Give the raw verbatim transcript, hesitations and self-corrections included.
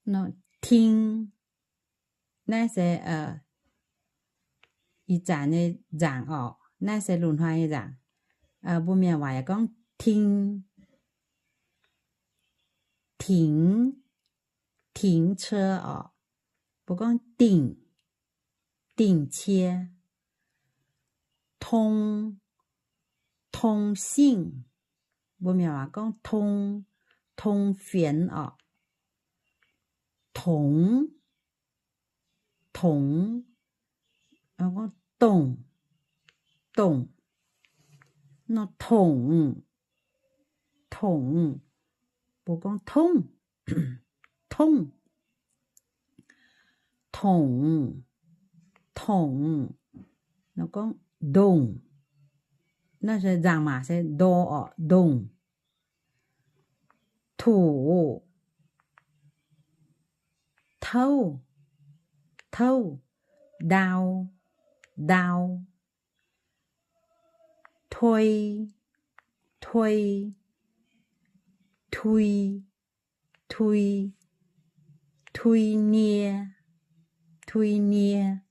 No, ting. Nai se, i chan ni zang o. Nai se lun hai zang. Bumaengc wai kang ting. Ting. Ting che o. Bu kang ting. Ting cie. Tong. Tong sing. Bumaengc wai kang tong. Tong fian o. Tong. Tong. Kang tong. Tong. No, tong. Tong. Bu kang tong. Tong. Tong. Tong. No kang dong. Nai se zang ma se do o, dong. Thu. Thou. Thou. Dau. Dau. Thui. Thui. Thui. Thui. Thui nie. Thui nie.